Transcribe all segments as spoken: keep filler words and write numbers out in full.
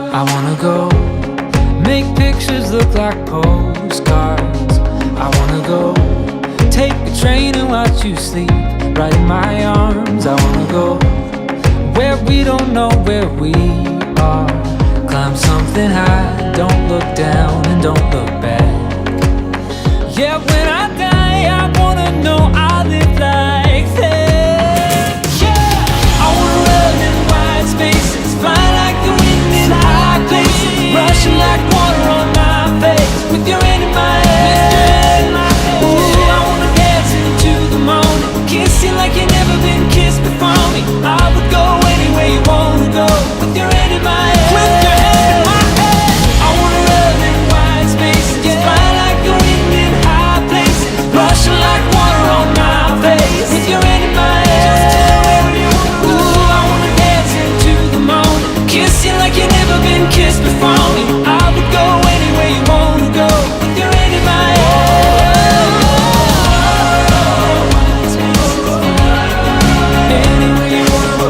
I wanna go make pictures look like postcards. I wanna go take a train and watch you sleep right in my arms. I wanna go where we don't know where we are. Climb something high, don't look down and don't look back. Yeah, when I die, I wanna know I lived like that. Yeah, I wanna run in wide spaces, fly like the wind in high places, rushing like water on my face, with your hand in my hand. Ooh, I wanna dance into the morning, kiss you like you never been kissed before me. I would go anywhere you wanna go. With your hand in my hand. With your hand in my hand. I wanna run in wide spaces. Yeah. Fly like the wind in high places. Rushing like water on my face. With your hand in my hand. Ooh, I wanna dance into the morning. Kiss you like you never been kissed before me. I would go anywhere you wanna go. With your hand in my hand. Anywhere you wanna go.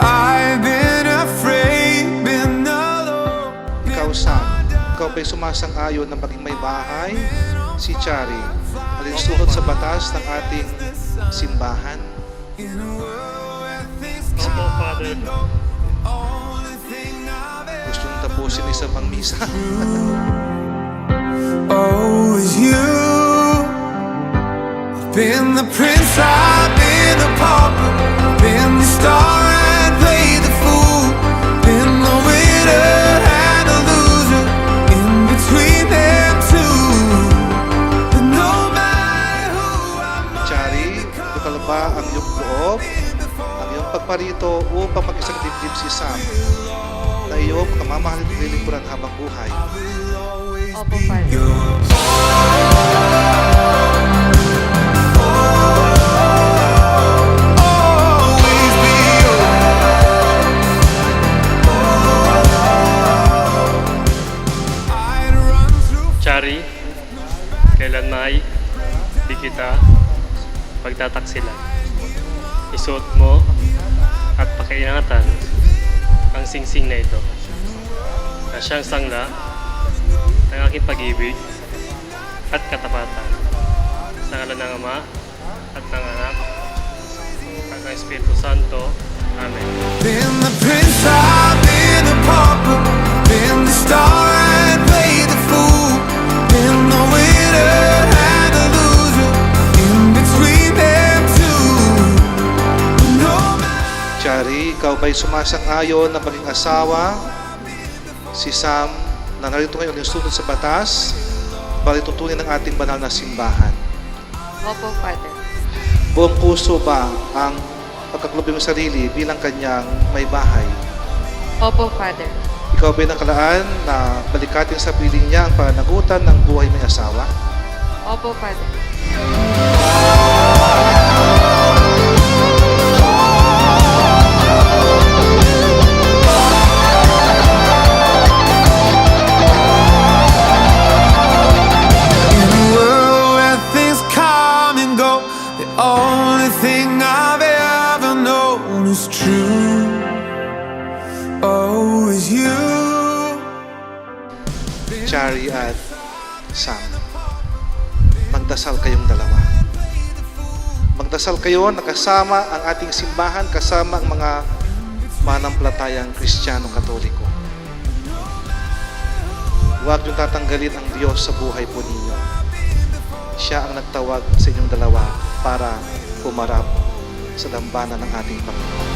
I've been afraid, been alone. Ikaw, Sam, ikaw ba'y sumasang-ayon na maging may bahay si Chari, alinsunod sa batas ng ating simbahan? Opo, Father. Gusto mong tapusin isang misa? Always you. Been the prince, I've been the pauper, been the star and played the fool, been the winner and the loser, in between them two. But no matter who I'm Chari, butal ba ang iyong loob, ang iyong pagparito upang makisagdibdib si Sam na iyong makamamahal at lilingkuran habang buhay? Opo, Father. Chari, kailan may di kita pagtataksilan. Isuot mo at pakaingatan ang singsing na ito, na siyang sangla ng aking pag-ibig at katapatan. Sa ngalan ng Ama, at ng Anak, at ng Espiritu Santo. Amen. Been the prince, I've been the pauper, been the star and played the fool, been the winner and the loser, in between them two. No matter Chari, ikaw ba'y sumasang-ayon na maging asawa si Sam, na narito ngayon alinsunod sa batas, para itutuloy ng ating banal na simbahan? Opo, Father. Buong puso ba ang pagkakaloob mo sarili bilang kanyang may bahay? Opo, Father. Ikaw ba'y nakalaan na balikatin sa piling niya ang pananagutan ng buhay may asawa? Opo, Father. In a world where things come and go, the only thing I've ever known is true. Oh, is you. Chari at Sam, magdasal kayong dalawa. Magdasal kayo na kasama ang ating simbahan, kasama ang mga mananampalatayang Kristiyano Katoliko. Huwag niyong tatanggalin ang Diyos sa buhay po ninyo. Siya ang nagtawag sa inyong dalawa para humarap sa dambana ng ating Panginoon.